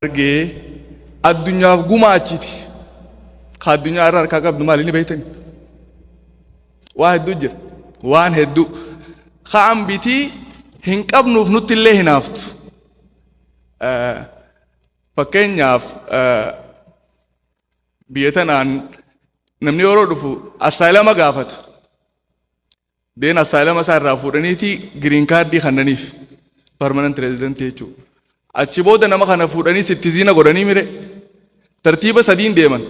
Harargee addunyaaf gumaachiti. Ka addunyaa irra harkaa qabdu maali ni beektani? Waa hedduu jira. Waan hedduu. Ka ambitii hin qabnuuf nutti illee hinaaftu. Fakkeenyaaf, biyya tanaan namni yeroo dhufu asylum gaafata. Deen asylum isaa irraa fuudhaniiti green card kannaniif, permanent resident jechuudha. Achi booda nama kana fuudhanii citizen godhanii mire tartiiba sadiin deeman.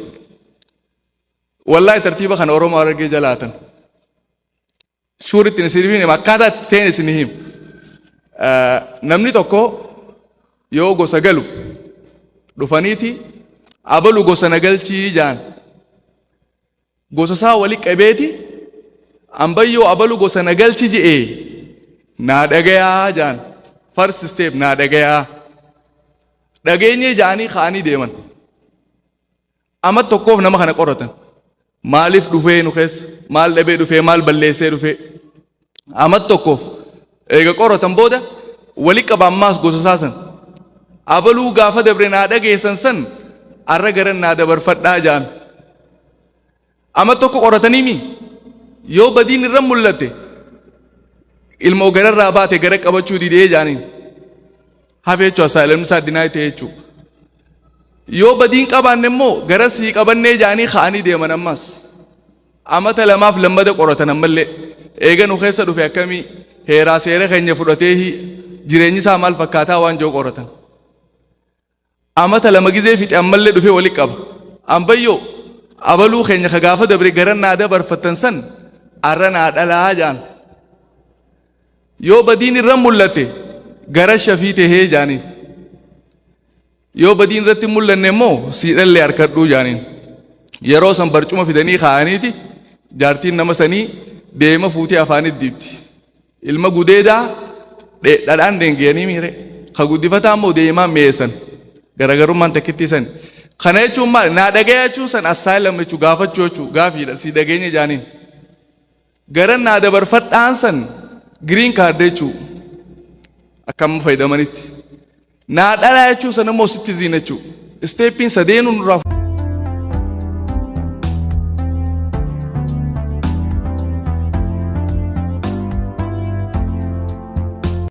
Wallaahi, tartiiba kana Oromoo Harargee jalaatan. Shuuritti isin hima, akkaataa itti ta'een isin hima. Namni tokko yoo gosa galu dhufaniiti abalu gosa na galchii jaan. Gosa isaa wali qabeeti, ambayyoo abalu gosa na galchi je'ee naa dhagayaa jaan. First step, naa dhagayaa. Dhageenyee ja'anii ka'anii deeman. Amma tokkoof nama kana qoratan. Maaliif dhufee nu keessa? Maal dhabee dhufee? Maal balleessee dhufee? Amma tokkoof eega qoratan booda wali qaba ammaas gosa isaa san. Abaluu gaafa dabre naa dhageessan san arra garan naa dabarfadhaa jaan. Amma tokko qoratanii mi? Yoo badiin irra mul'atte, ilmoo gararraa baate gara qabachuu didee jaaniin. Hafe jechuudha, asylumni isaa deny ta'e jechuudha. Yoo badiin qabaanne immoo gara sii qabannee jaanii ka'anii deeman ammas. Amata lamaaf lammada qoratan ammallee. Eega nu keessa dhufe akkamii, heeraa seera keenya fudhatee jireenyi isaa maal fakkaataa waan jiru qoratan. Amata 2 gizee fixe ammallee dhufee wali qaba. Ambayyoo abaluu keenya ka gaafa dabre gara naa dabarfattan san arra naa dhalaa jaan. Yoo badiin irra mul'ate gara shafii tahee jaaniin. Yoo badiin irratti hin mul'anne immoo siidhallee harkadhuu jaaniin. Yeroo san barcuma fidanii kaa'aniiti jaartiin nama sanii deema fuutee afaanitti dibdi. Ilma gudeedaa dhadhaan deengeeyanii miire. Ka guddifataa immoo deemaa mi'eessan. Garaagarummaan takkittii sani. Kana jechuun maali? Naa dhagaya jechuun san asylum jechuu, gaafachuu jechuu, gaafiidha, si dhageenya jaaniin. Gara naa dabarfadhaan san green card jechuu akkam fayyadamanitti. Naa dhalaa jechuun san immoo citizen jechuu. Stepiin sadeenuu nurraa.